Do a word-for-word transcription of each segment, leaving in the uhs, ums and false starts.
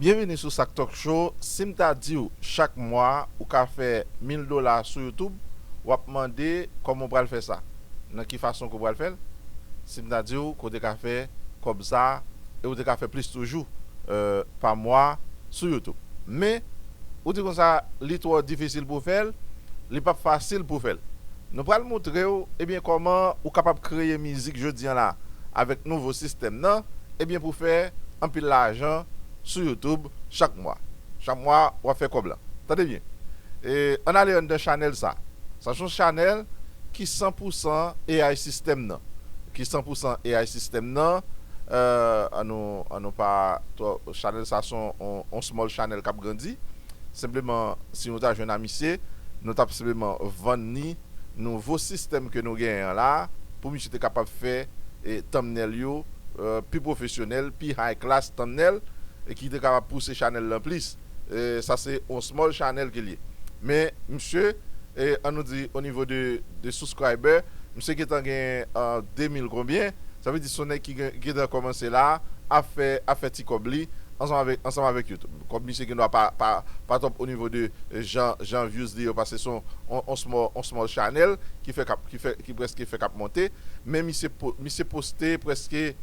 Byenvini sou Sak Talk Show. Si m ta di w chak mwa ou ka fè mil dola sou YouTube, w ap mande kòman w pral fè sa. Nan ki fason ke w pral fè l? Si m ta di w ke w te ka fè kòb sa, e w te ka fè plis toujou, euh, pa mwa sou YouTube. Men, ou di konsa, li twò difisil pou w fè l, li p ap fasil pou w fè l. Nou pral montre w, ebyen, kòman ou kapab kreye mizik jodi a la avèk nouvo sistèm nan, ebyen, pou fè anpil lajan sou YouTube chak mwa. Chak mwa, w ap fè kòb la. Tande byen. E, ann ale anndan chanèl sa. Sa se yon chanèl ki san pou san A I sistèm nan. Ki san pou san A I sistèm nan. Euh, ann nou, ann nou pa twò, chanèl sa se yon, yon, yon small chanèl k ap grandi. Senpleman, si nou ta jwenn a misye, nou t ap senpleman vann ni nouvo sistèm ke nou genyen an la, pou misye te kapab fè, e, thumbnail yo, euh, pi pwofesyonèl, pi high class thumbnail, e ki te kapab pouse chanèl lan plis. E, sa se yon small channel ke l ye. Men, misye, e, ann nou di, o nivo de, de subscriber, misye gentan gen, euh, de mil konbyen. Sa vle di se yon nèg ki gen, gentan kòmanse la, ap fè, ap fè ti kòb li, ansanm avèk, ansanm avèk YouTube. Kòb misye gendwa pa, pa, pa twòp o nivo de, e, jan, jan views li yo, paske se yon, on, on small, on small channel ki fè k ap, ki fè, ki prèske fè k ap monte. Men misye po-, misye poste prèske,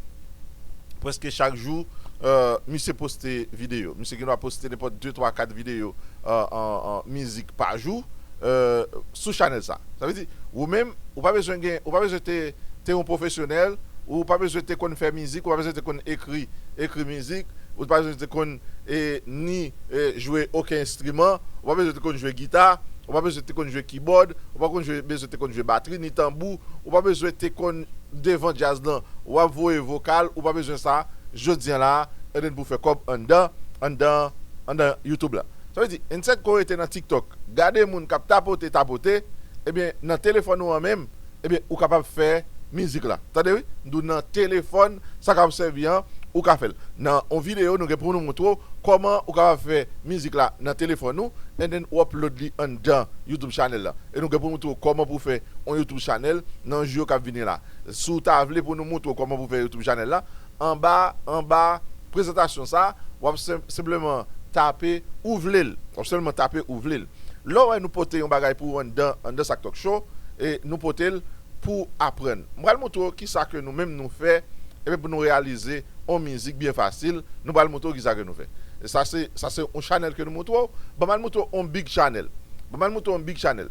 prèske chak jou, euh, misye poste videyo. Misye gendwa poste nenpòt de, twa, kat videyo, euh, an, an mizik pa jou, euh, sou chanèl sa. Sa vle di, ou menm, ou pa bezwen gen, ou pa bezwen te, te yon pwofesyonèl, ou pa bezwen te konn fè mizik, ou pa bezwen te konn ekri, ekri mizik, ou pa bezwen te konn, e, ni, e, jwe okenn enstriman, ou pa bezwen te konn jwe gita, ou pa bezwen te konn jwe kibòd, ou pa konn jwe, bezwen te konn jwe batri, ni tanbou, ou pa bezwen te konn devan djaz lan, w ap voye vokal, ou pa bezwen sa, jodi a la, ebyen pou fè kòb anndan, anndan, anndan YouTube la. Sa vle di, enstèd ke w rete nan TikTok, gade moun k ap tapote, tapote, ebyen, nan telefòn ou an menm, ebyen, ou kapab fè mizik la. Tande wi, m di w nan telefòn, sa k ap sèvi an, ou ka fè l. Nan yon videyo, nou gen pou nou montre w kòman ou kapab fè mizik la nan telefòn ou, and then ou upload li anndan YouTube channel la. E nou gen pou nou montre w kòman pou fè yon YouTube channel nan jou yo k ap vini la. Si w ta vle pou nou montre w kòman pou fè YouTube channel la, anba, anba prezantasyon sa, w ap senp-, senpleman tape ou vle l. W ap sèlman tape ou vle l. Lè w wè nou pote yon bagay pou ou anndan, anndan Sak Talk Show, e nou pote l pou aprann. M pral montre w kisa ke nou menm nou fè, ebyen pou nou reyalize yon mizik byen fasil, nou pral montre w kisa ke nou fè. E sa se, sa se yon chanèl ke nou montre w. Ban m al montre w yon big channel. Ban m al montre w yon big channel.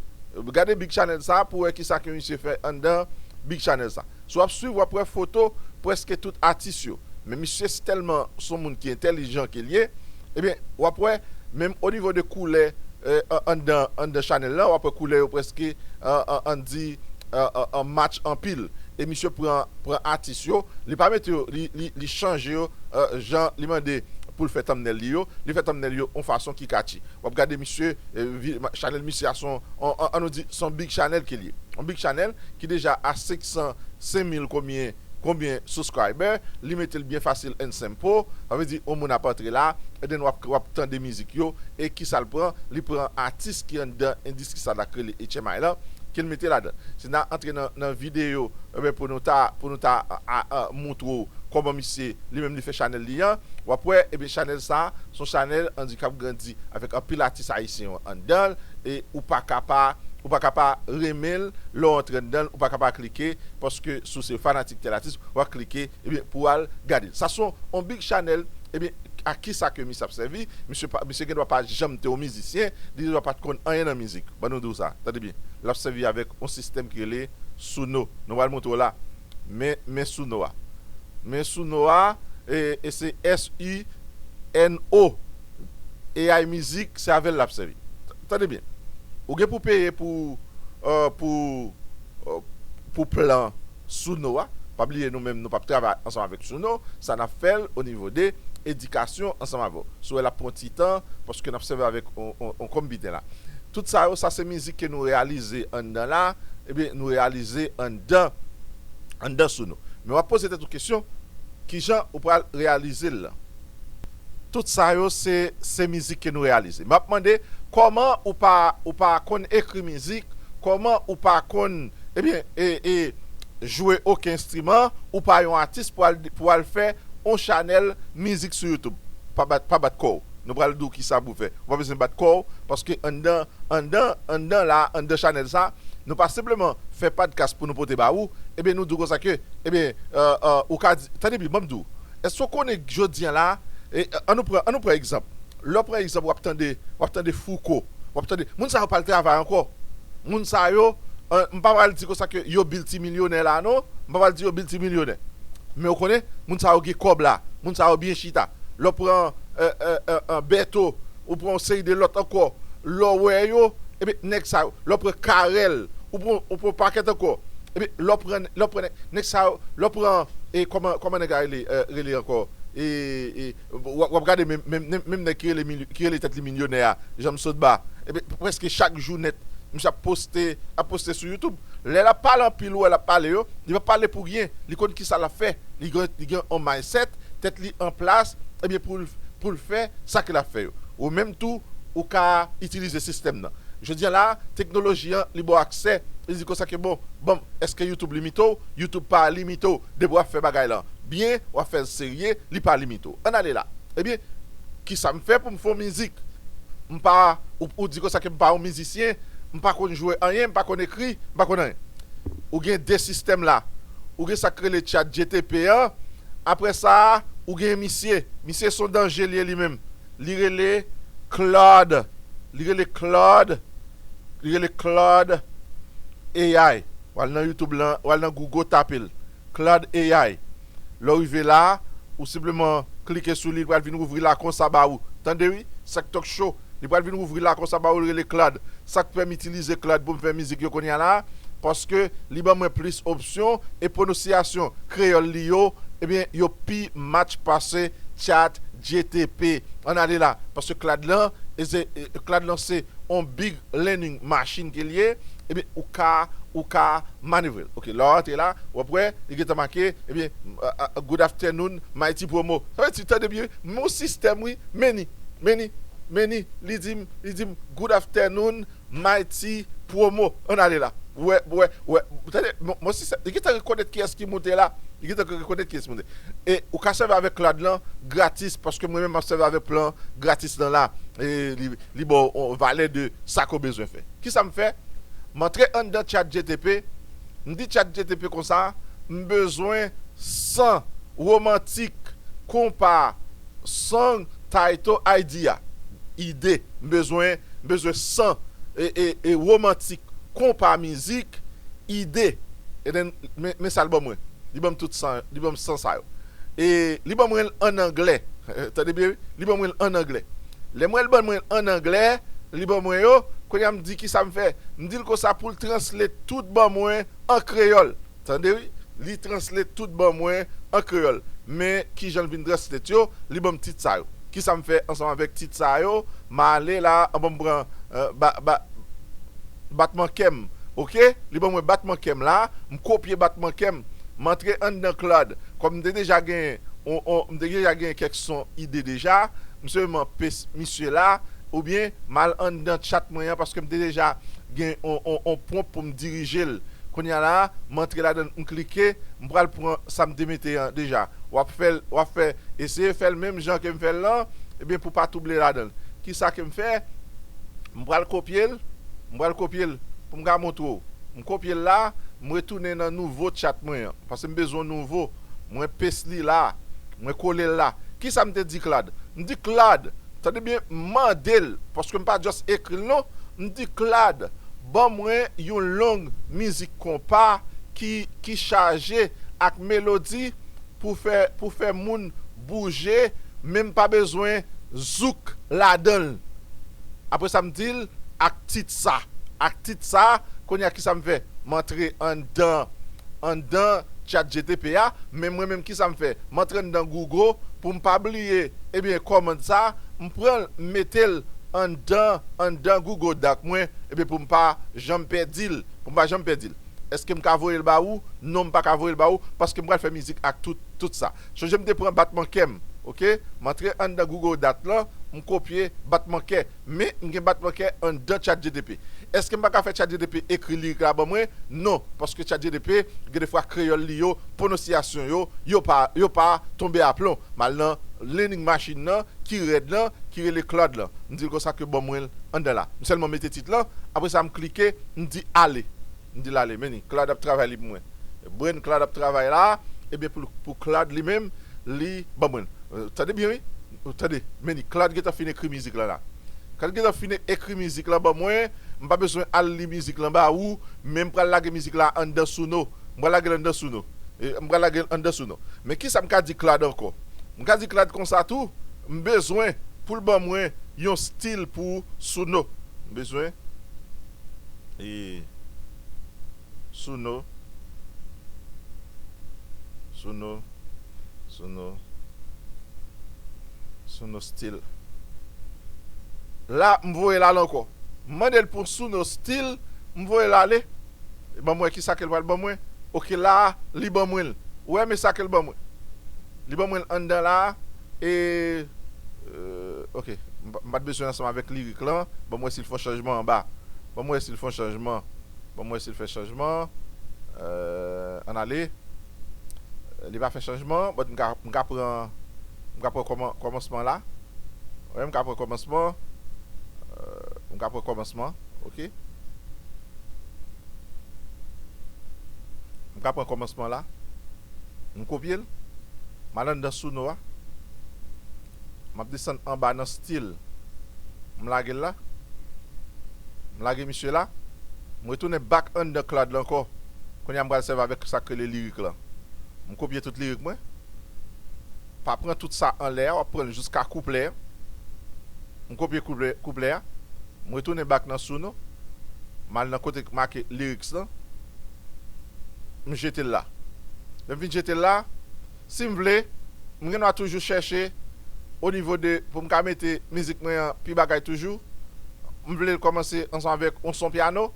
Gade big channel sa pou w wè kisa ke misye fè anndan big channel sa. Si w ap swiv, w ap wè foto prèske tout atis yo. Men misye se tèlman se yon moun ki entèlijan ke l ye, ebyen, w ap wè, menm o nivo de koulè, e, an-, anndan, anndan chanèl lan, w ap wè koulè yo prèske, an, an, ann di, an, an, an match anpil. E misye pran, pran atis yo, li pa mete yo, li, li, li chanje yo, e, jan li mande pou l fè thumbnail li yo, li fè thumbnail yo yon fason ki catchy. W ap gade misye, e, vi-, ma-, chanèl misye a se yon, an, an, ann nou di, se yon big channel ke l ye. Yon big channel ki deja a senk san, senk mil konbyen, konbyen subscriber, li mete l byen fasil and simple. Sa vle di, yon moun ap antre la, and then w ap, w ap tande mizik yo, e kisa l pran? Li pran atis ki anndan endistri sa la k rele H M I lan, ke l mete ladan. Si n a antre nan, nan videyo, ebyen, pou nou ta, pou nou ta, a, a, a, montre w kòman misye, li menm, li fè chanèl li an, w ap wè, ebyen, chanèl sa, se yon chanèl, ann di, k ap grandi avèk anpil atis ayisyen yo anndan l, e ou pa ka pa, ou pa ka pa renmen l, lè w antre anndan l, ou pa ka pa klike, paske si w se fanatik tèl atis, w ap klike, ebyen, pou w al gade l. Sa se yon, yon big channel, ebyen, a kisa ke misye ap sèvi? Misye pa, misye gendwa pa janm te yon mizisyen, li gendwa pa t konn anyen nan mizik. Ban nou di w sa, tande byen. L ap sèvi avèk yon sistèm ki rele Suno. Nou pral montre w la. Men, men Suno a. Men Suno a, e, e se S U N O. A I mizik, se avè l l ap sèvi. T-, tande byen. Ou gen pou peye pou, e, pou, e, pou plan Suno a. Pa bliye, nou menm, nou p ap travay ansanm avèk Suno. Sa n ap fè l o nivo de edikasyon ansanm avè w. Si w wè l ap pran ti tan, paske n ap sèvi avèk on, on, on konbitè la. Tout sa yo, sa se mizik ke nou reyalize anndan la, ebyen, nou reyalize anndan, anndan Suno. Men w ap poze tèt ou kesyon, kijan ou pral reyalize l lan? Tout sa yo, se, se mizik ke nou reyalize. M ap mande, kòman ou pa, ou pa konn ekri mizik, kòman ou pa konn, ebyen, e, e, jwe okenn enstriman, ou pa yon atis pou al, pou al fè yon chanèl mizik sou YouTube? pa bat, pa bat kò w. Nou pral di w ki sa pou w fè. Ou pa bezwen bat kò w, paske anndan, anndan, anndan la, anndan chanèl sa, nou pa senpleman fè podcast pou nou pote ba ou, ebyen nou di w konsa ke, ebyen, euh, euh, ou ka di, tande byen, ban m di w, èske w konnen jodi a la, e, an nou pran, an nou pran egzanp. Lè w pran egzanp, w ap tande, w ap tande Fouco, w ap tande, moun sa yo pral travay ankò. Moun sa yo, euh, m pa pral di konsa ke yo biltimilyonè la non, m pa pral di yo biltimilyonè. Men w konnen, moun sa yo gen kòb la, moun sa yo byen chita. Lè w pran, euh, euh, euh, euh, Bèto, ou pran yon seri de lòt ankò, lè w wè yo, ebyen, nèg sa yo, lè w pran Karèl, ou pran, ou pran pakèt ankò, ebyen, lè w pran, lè w pran nèg, nèg sa yo, lè w pran, e kòman, kòman nèg la rele, euh, rele ankò, e, e, w ap, w ap gade menm, menm, menm, menm nèg ki rele milyo-, ki rele tèt li milyonè a, Janm Sotba, ebyen, prèske chak jou nèt, misye ap poste, ap poste sou YouTube. Lè l ap pale anpil, ou wè l ap pale yo, li pa pale pou ryen, li konn ki sa l ap fè, li gen, li gen yon mindset, tèt li an plas, ebyen, pou l, pou l fè sa ke l ap fè yo. Ou menm tou, ou ka itilize sistèm nan. Jodi a la, teknoloji an, li ba w aksè, li di konsa ke bon, bon, èske YouTube limite w? YouTube pa limite w. Depi w ap fè bagay lan byen, w ap fè l serye, li pa limite w. Ann ale la. Ebyen, ki sa m fè pou m fè yon mizik? M pa, ou, ou di konsa ke m pa yon mizisyen, m pa konn jwe anyen, m pa konn ekri, m pa konn anyen. Ou gen de sistèm la. Ou gen sa k rele chat G T P an. Apre sa, ou gen misye. Misye se yon danje li ye li menm. Li rele Claude. Li rele Claude. Li rele Claude A I. W al nan YouTube lan, w al nan Google, tape l. Claude A I. Lè w rive la, ou senpleman klike sou li, li pral vin ouvri la konsa ba ou. Tande wi, sa k talk show. Li pral vin ouvri la konsa ba ou, li rele Claude. Sa k fè m itilize Claude pou m fè mizik yo kounye a la, paske li ban mwen plis opsyon e pwononsyasyon kreyòl li yo, ebyen, yo pi match pase chat G T P. Ann ale la, paske Claude lan, e se, e, Claude lan se on big learning machine ke l ye, ebyen, ou ka, ou ka manevre l. Ok, lè w antre la, w ap wè, li gentan make, ebyen, a, a, good afternoon, Mighty Promo. Sa vle di, tande byen, men yon sistèm, wi, meni, meni, meni, li di m, li di m, good afternoon, Mighty Promo. Ann ale la. Wè, wè, wè. Tande, men, men yon sistèm, li gentan rekonèt kiyès ki monte la. Li gentan rekonèt kiyès ki monte. E ou ka sèvi avèk Claude lan gratis, paske mwen menm m ap sèvi avèk plan gratis lan la. E li, li ba w yon valè de sa ke w bezwen fè. Ki sa m fè? M antre anndan chat G T P, m di chat G T P konsa, m bezwen san romantic compa song title idea. Ide. M bezwen, m bezwen san e, e, e romantic compa mizik, ide. E then, men, men sa l ban mwen. Li ban m tout san, li ban m san sa yo. E li ban mwen l ann anglè. Tande byen, wi. Li ban mwen l ann anglè. Lè m wè l ban mwen l ann anglè, li ban mwen yo, kounye a m di ki sa m fè. M di l konsa pou l translate tout ban mwen an kreyòl. Tande wi, li translate tout ban mwen an kreyòl. Men kijan l vin translate yo, li ban m tit sa yo. Ki sa m fè ansanm avèk tit sa yo? M ale la, an ban m pran, euh, ba, ba, batman kè m. Ok? Li ban mwen batman kè m la, m kopye batman kè m. M antre anndan Claude. Kòm m te deja gen, on, on, m te deja gen kèk son ide deja, m sèlman pes misye la, oubyen m al anndan chat mwen an, paske m te deja gen on, on, on pwonp pou m dirije l. Kounye a la, m antre ladan l, m klike, m pral pran sa m te mete an deja. W ap fè l, w ap fè, eseye fè l menm jan ke m fè l lan, ebyen pou pa twouble ladan l. Ki sa ke m fè? M pral kopye l, m pral kopye l pou m ka montre w. M kopye l la, m retounen nan nouvo chat mwen an, paske m bezwen nouvo. Mwen pes li la, mwen kole l la. Ki sa m te di Claude? M di Claude, tande byen, m mande l, paske m pa just ekri l non. M di Claude, ban mwen yon long mizik konpa ki, ki chaje ak melodi pou fè, pou fè moun bouje, men m pa bezwen zouk ladan l. Apre sa, m di l ak tit sa. Ak tit sa, kounye a ki sa m fè? M antre anndan, anndan chat G T P a, men mwen menm ki sa m fè? M antre anndan Google pou m pa bliye, ebyen, kòmand sa, m pran l, m mete l anndan, anndan Google Doc mwen, ebyen, pou m pa janm pèdi l, pou m pa janm pèdi l. Èske m ka voye l ba ou? Non, m pa ka voye l ba ou, paske m pral fè mizik ak tout, tout sa. Sonje m te pran batman kè m, ok? M antre anndan Google Doc lan, m kopye batman kè, men m gen batman kè anndan chat G T P. Èske m pa ka fè chat G T P ekri lirik la ban mwen? Non, paske chat G T P, gen de fwa kreyòl li yo, pwononsyasyon yo, yo pa, yo pa tonbe aplon. M al nan, lending machin nan ki rèd lan, ki rele Claude lan. M di l konsa ke ban mwen l anndan la. M sèlman mete tit lan, apre sa m klike, m di ale. M di l ale, men ni, Claude ap travay li pou mwen. Brenn Claude ap travay la, ebyen pou, pou Claude li menm, li ban mwen l. Euh, tande byen wi, tande, men ni, Claude gentan fin ekri mizik lan la. Claude gentan fin ekri mizik lan ban mwen, m pa bezwen al li mizik lan ba ou, men m pral lage mizik la anndan Suno. M pral lage l anndan Suno. E, m pral lage l anndan Suno. Men kisa m ka di Claude ankò? M ka di Claude konsa tou, m bezwen pou l ban mwen yon stil pou Suno. M bezwen, e, Suno. Suno. Suno. Suno stil. La, m voye l ale ankò. M mande l pou Suno stil, m voye l ale. Ban m wè kisa ke l pral ban mwen. Oke, la, li ban mwen l. Ou wè, men sa ke l ban mwen. Li ban mwen l anndan la. E, euh, oke, m pa, m pa t bezwen ansanm avèk lirik lan. Ban m wè si l fè yon chanjman anba. Ban m wè si l fè yon chanjman. Ban m wè si l fè chanjman. Euh, ann ale. Li pa fè chanjman. But m ka, m ka pran, m ka pran kòman-, kòmansman la. Wi, m ka pran kòmansman. Euh, m ka pran kòmansman. Oke. M ka pran kòmansman la. M kopye l. M al anndan Suno a. M ap desann anba nan stil. M lage l la. M lage misye la. M retounen back anndan Claude la ankò. Kounye a m pral sèvi avèk sa k rele lirik lan. M kopye tout lirik mwen. Pa pran tout sa anlè a, w ap pran l jiska kouplè a. M kopye kouplè, kouplè a. M retounen back nan Suno. M al nan kote k make lyrics lan. M jete l la. Lè m fin jete l la, si m vle, m gen dwa toujou chèche o nivo de, pou m ka mete mizik mwen an pi bagay toujou. M vle l kòmanse ansanm avèk yon son pyano.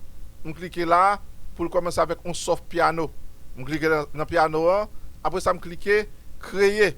M klike la pou l kòmanse avèk yon soft pyano. M klike nan, nan pyano an. Apre sa, m klike kreye.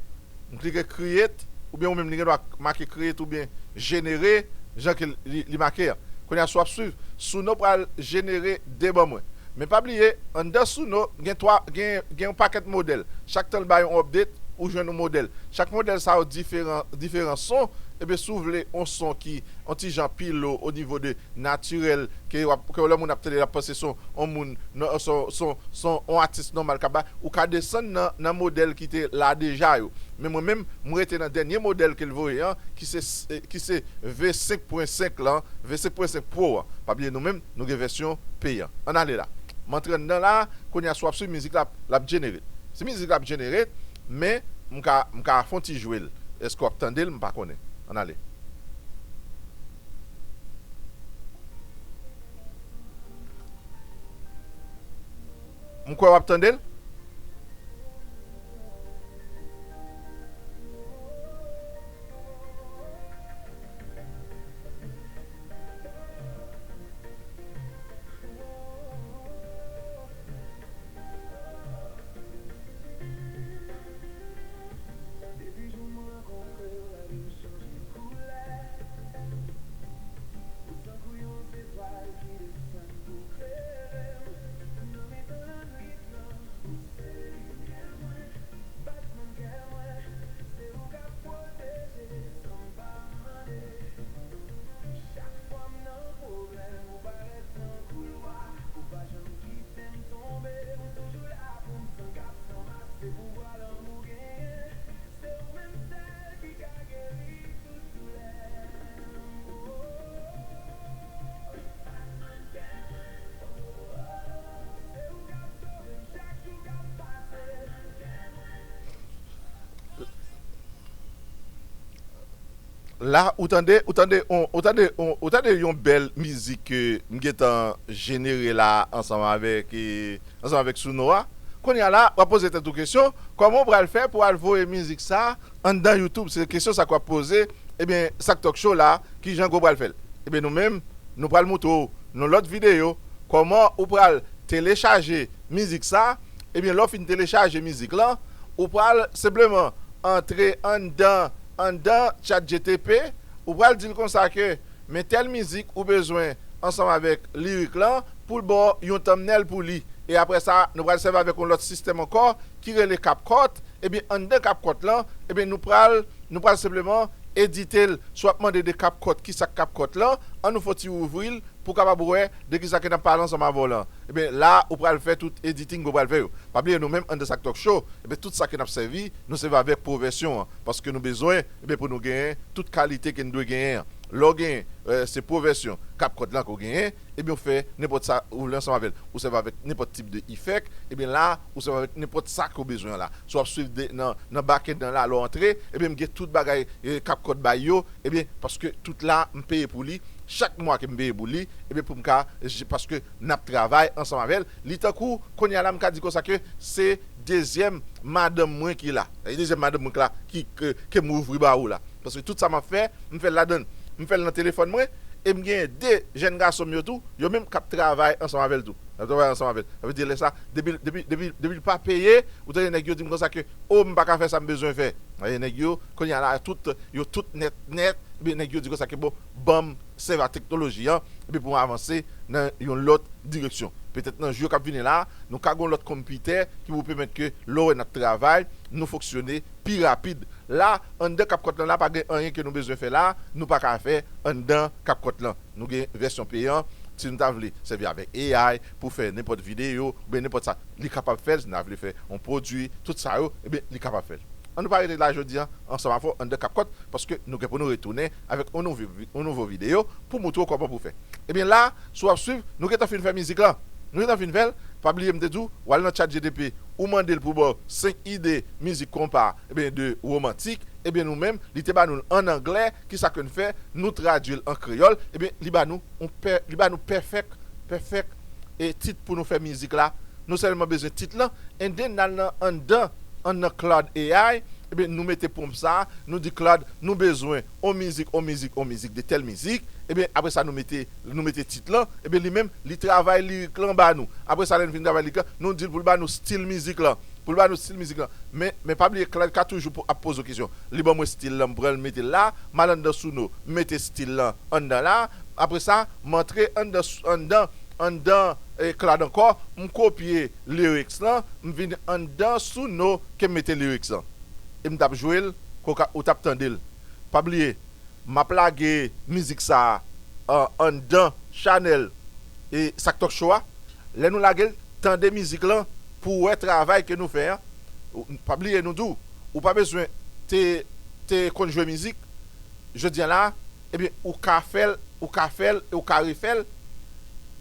M klike create, oubyen ou menm li gen dwa make create oubyen jenere, jan ke li, li make an. Kounye a, si w ap swiv, Suno pral jenere de ban mwen. Men pa bliye, anndan Suno, gen twa, gen, gen yon pakèt modèl. Chak tan l bay yon update, ou jwenn yon modèl. Chak modèl sa yo diferan, diferan son. Ebyen, si w vle yon son ki yon ti jan pi low o nivo de natirèl, ke w ap, ke lè moun ap tande, l ap panse se yon moun, non, se yon, se yon, se yon atis nòmal k ap bay, ou ka desann nan, nan modèl ki te la deja yo. Men mwen menm, m rete nan dènye modèl ke l voye an, ki se, ki se V senk pwen senk lan, V senk pwen senk Pro an. Pa bliye nou menm, nou gen vèsyon peyan. Ann ale la. M antre anndan la, kounye a si w ap swiv mizik la, l ap, l ap generate. Si mizik la ap generate, men m ka, m ka fè yon ti jwe l. Èske w ap tande l? M pa konnen. Ann ale. M kwè w ap tande l. Depi jou m rankontre w, lavi m chanje koulè. Ou tankou yon zetwal ki desann pou klere m. Nan mitan lannwit lan, ou se limyè mwen. Batman kè mwen, se ou k ap pwoteje san m pa mande. Chak fwa m nan pwoblèm, ou parèt tankou lwa. Ou pa janm kite m tonbe, ou toujou la pou m san k ap sanm ase pouvwa lanmou genyen. Se ou menm sèl ki ka geri tout doulè m. Oh, oh, oh. Batman kè mwen, oh, oh, oh. Se ou k ap sove m chak jou k ap pase. La, ou tande, ou tande, on, ou tande, on, ou tande yon bèl mizik ke m gentan jenere la ansanm avèk, e, ansanm avèk Suno a. Kounye a la, w ap poze tèt ou kesyon, kòman w pral fè pou w al voye mizik sa anndan YouTube? Se kesyon sa k w ap poze. Ebyen, Sak Talk Show la, kijan ke w pral fè l? Ebyen, nou menm, nou pral montre w nan lòt videyo kòman ou pral telechaje mizik sa. Ebyen, lè w fin telechaje mizik lan, ou pral senpleman antre anndan, anndan ChatGTP, ou pral di l konsa ke men tèl mizik ou bezwen ansanm avèk lirik lan pou l ba w yon thumbnail pou li. E apre sa, nou pral sèvi avèk yon lòt sistèm ankò ki rele CapCut. Ebyen, anndan CapCut lan, Ebyen, nou pral, nou pral senpleman edite l. Si w ap mande de CapCut, ki sa k CapCut lan, an nou fè yon ti ouvri l pou w kapab wè de ki sa ke n ap pale ansanm avè w lan. Ebyen, la, ou pral fè tout editing ke w pral fè yo. Pa bliye, nou menm, anndan Sak Talk Show, ebyen, tout sa ke n ap sèvi, nou sèvi avèk pwofesyon an. Paske nou bezwen, ebyen, pou nou genyen tout kalite ke n dwe genyen an. Lè w genyen, eh, se pwofesyon CapCut lan ke w genyen, ebyen, ou fè nenpòt sa ou vle ansanm avè l. Ou sèvi avèk nenpòt tip de effect, ebyen, la, ou sèvi avèk nenpòt sa ke w bezwen an la. Si w ap swiv de, nan, nan backend lan la, lè w antre, ebyen, m gen tout bagay, eh, CapCut bay yo, ebyen, paske tout la, m peye pou li. Chak mwa ke m peye pou li, ebyen, pou m ka, j-, paske n ap travay ansanm avè l. Li tankou, kounye a la, m ka di konsa ke se dezyèm madanm mwen ki la. E dezyèm madanm mwen ki la, ki, ke, ke m ouvri ba ou la. Paske tout sa m ap fè, m fè l ladan l. M fè l nan telefòn mwen, e m gen de jèn gason m yo tou, yo menm k ap travay ansanm avè l tou. Y ap travay ansanm avè l. Sa vle di lè sa, depi, depi, depi, depi l pa peye, ou tande nèg yo di m konsa ke, o, m pa ka fè sa m bezwen fè. Nèg yo, kounye a la, tout, yo tout nèt, nèt, ebyen, nèg yo di konsa ke, bon, ban m sèvi a teknoloji an, epi pou m avanse nan yon lòt direksyon. Petèt nan jou k ap vini la, nou ka gen yon lòt konpitè ki pou pèmèt ke lè w wè n ap travay, nou fonksyone pi rapid. La, anndan CapCut lan la, pa gen anyen ke nou bezwen fè la, nou pa ka fè anndan CapCut lan. Nou gen vèsyon peyan, si nou ta vle sèvi avèk A I pou fè nenpòt videyo, oubyen nenpòt sa, li kapab fè l, si nou ta vle fè yon pwodui, tout sa yo, ebyen, li kapab fè l. An nou pa rete la jodi an, ansanm avè w, anndan CapCut, paske nou gen pou nou retounen avèk yon nouvo vi-, yon nouvo videyo pou montre w kòman pou fè. Ebyen la, si w ap swiv, nou gentan fin fè mizik lan. Nou gentan fin fè l, pa bliye m te di w, w al nan ChatGPT, ou mande l pou ba w senk ide mizik konpa, ebyen de womantik, ebyen nou menm, li te ba nou l an anglè, ki sa ke n fè, nou tradui l an kreyòl, ebyen li ba nou, on pè-, li ba nou pèfèk, pèfèk, e tit pou nou fè mizik la. Nou sèlman bezwen tit lan, and then n al nan anndan, anndan Claude A I, ebyen nou mete pwonp sa, nou di Claude, nou bezwen on mizik, on mizik, on mizik, de tèl mizik, ebyen apre sa nou mete, nou mete tit lan, ebyen li menm, li travay lirik lan ba nou. Apre sa, lè n fin travay lirik lan, nou di l pou l ba nou stil mizik lan. Pou l ba nou stil mizik lan. Men, men pa bliye, Claude ka toujou po-, ap poze w kesyon. Li ban mwen stil lan, m pran l, m mete l la, m al anndan Suno, m mete stil lan anndan la. Apre sa, m antre anndan, anndan, anndan, eh, Claude ankò, m kopye lyrics lan, m vin anndan Suno ke m mete lyrics lan. E m t ap jwe l, ke w ka, ou t ap tande l. Pa bliye, m ap lage mizik sa a, an, anndan chanèl e Sak Talk Show a. Lè nou lage l, tande mizik lan pou w wè travay ke nou fè an. Ou, pa bliye nou di w, ou pa bezwen te, te konn jwe mizik. Jodi a la, ebyen, ou ka fè l, ou ka fè l, e ou ka refè l,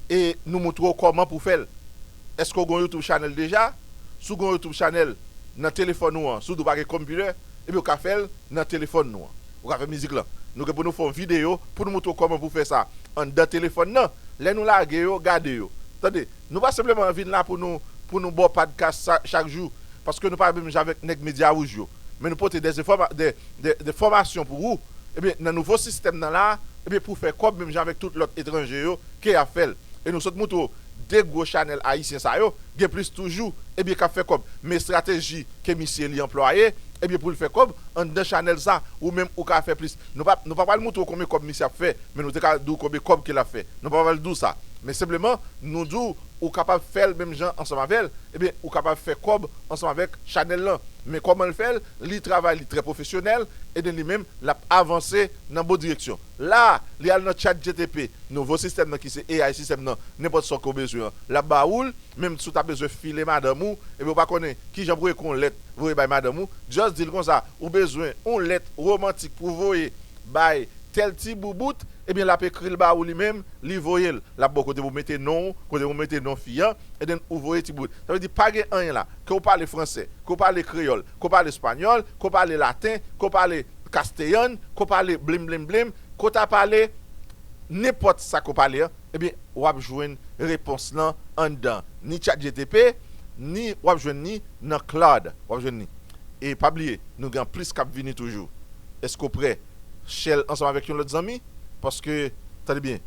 e nou montre w kòman pou w fè l. Èske w gen yon YouTube channel deja? Si w gen yon YouTube channel nan telefòn ou an, si w di w pa gen konpitè, ebyen, ou ka fè l nan telefòn nou an. Ou ka fè mizik lan. Nou gen pou nou fè yon videyo pou nou montre w kòman pou w fè sa anndan telefòn nan. Lè nou lage yo, gade yo. Tande, nou pa senpleman vin la pou nou, pou nou ba w podcast sa, chak jou, paske nou pa menm jan avèk nèg Medya Wouj yo. Men nou pote de enfòma-, de, de, de fòmasyon pou ou. Ebyen, nan nouvo sistèm nan la, ebyen, pou fè kòb menm jan avèk tout lòt etranje yo, ke y ap fè l. E nou sot montre w de gwo chanèl ayisyen sa yo, gen plis toujou, ebyen, k ap fè kòb. Men estrateji ke misye li anplwaye, ebyen, pou l fè kòb, anndan chanèl sa, ou menm ou ka fè plis. Nou pa, nou pa pral montre w konbyen kòb misye ap fè, men nou te ka di w konbyen kòb ke l ap fè. Nou pa pral di w sa. Men senpleman, nou di w, ou kapab fè l menm jan ansanm avè l, ebyen, ou kapab fè kòb ansanm avèk chanèl lan. Men kòman l fè l? Li travay, li trè pwofesyonèl, ebyen, li menm, l ap avanse nan bon direksyon. La, li al nan ChatGPT, nouvo sistèm nan ki se A I sistèm nan, nenpòt sa ke w bezwen an, l ap ba ou l, menm si w ta bezwen file madanm ou, ebyen, ou pa konnen kijan pou w ekri yon lèt voye bay madanm ou, just di l konsa, ou bezwen yon lèt womantik pou voye bay tèl ti boubout, ebyen, l ap ekri l ba ou li menm, li voye l. L ap ba w kote pou mete non w, kote pou mete non fi an, and then ou voye ti boubout. Sa vle di pa gen anyen la. Ke w pale fransè, ke w pale kreyòl, ke w pale espanyòl, ke w pale laten, ke w pale kasteyann, ke w pale blim blim blim, ke w ta pale nenpòt sa ke w pale an, ebyen, w ap jwenn repons lan anndan ni ChatGPT, ni w ap jwenn ni nan Claude, w ap jwenn ni. E pa bliye, nou gen plis k ap vini toujou. Èske w prè? Share l ansanm avèk yon lòt zanmi, paske, tande byen,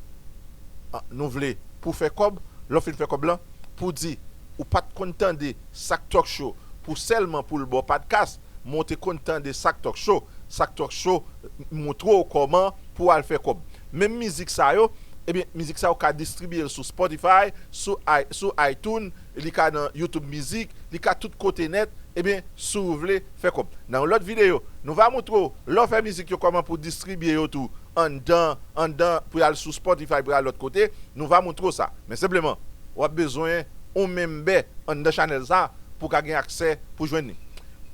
a, nou vle pou fè kòb, lè w fin fè kòb lan, pou di, ou pa t konn tande Sak Talk Show pou sèlman pou l ba w podcast, men w te konn tande Sak Talk Show. Sak Talk Show montre w kòman pou w al fè kòb. Menm mizik sa yo, ebyen, mizik sa yo ka distribiye l sou Spotify, sou i-, sou iTunes, li ka nan YouTube Music, li ka tout kote nèt, Ebyen, si w vle fè kòb. Nan yon lòt videyo, nou va montre w lè w fè mizik yo kòman pou distribye yo tou anndan, anndan pou y al sou Spotify, pou y al lòt kote, nou va montre w sa. Men senpleman, w ap bezwen yon menbè anndan chanèl sa pou w ka gen aksè pou jwenn li.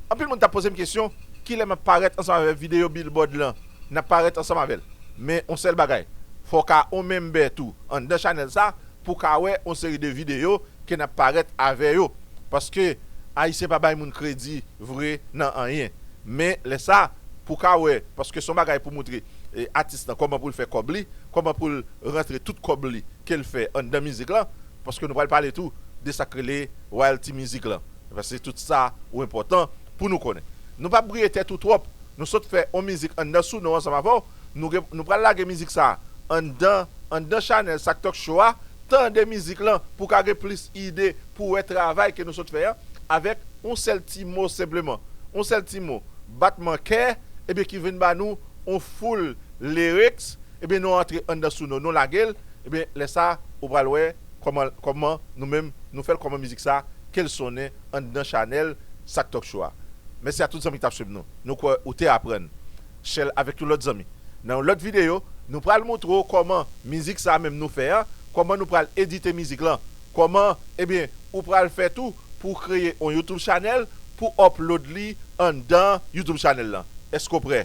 Anpil moun t ap poze m kesyon, kilè m ap parèt ansanm avèk videyo Billboard lan? N ap parèt ansanm avè l. Men yon sèl bagay, fò w ka yon menbè tou anndan chanèl sa pou w ka wè yon seri de videyo ke n ap parèt avè yo. Paske Ayisyen pa bay moun kredi vre nan anyen. Men lè sa, pou w ka wè, paske se yon bagay pou montre e, atis lan kòman pou l fè kòb li, kòman pou l rantre tout kòb li ke l fè anndan mizik lan, paske nou pral pale tou de sa k rele royalty mizik lan. Paske tout sa ou enpòtan pou nou konnen. Nou p ap briye tèt ou twòp. Nou sot fè yon mizik anndan Suno ansanm avè w. Nou, gen- nou pral lage mizik sa anndan, anndan chanèl Sak Talk Show a. Tande mizik lan pou w ka gen plis ide pou w wè travay ke nou sot fè an avèk yon sèl ti mo senpleman. Yon sèl ti mo. Batman kè, ebyen ki vin ba nou yon foul lyrics, ebyen nou antre anndan Suno, nou lage l, ebyen lè sa ou pral wè kòman, kòman nou menm nou fè l, kòman mizik sa ke l sonnen anndan chanèl Sak Talk Show a. Mèsi a tout zanmi ki t ap swiv nou. Nou kwè ou te aprann. Share l avèk yon lòt zanmi. Nan yon lòt videyo, nou pral montre w kòman mizik sa menm nou fè an, kòman nou pral edite mizik lan, kòman, ebyen, ou pral fè tou pou w kreye yon YouTube chanèl pou upload li anndan YouTube chanèl lan. Èske w prè?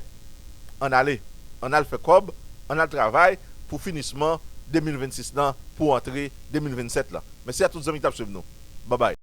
Ann ale. Ann al fè kòb, ann al travay pou finisman de mil vennsis lan, pou antre de mil vennsèt lan. Mèsi a tout zanmi ki t ap swiv nou. Babay.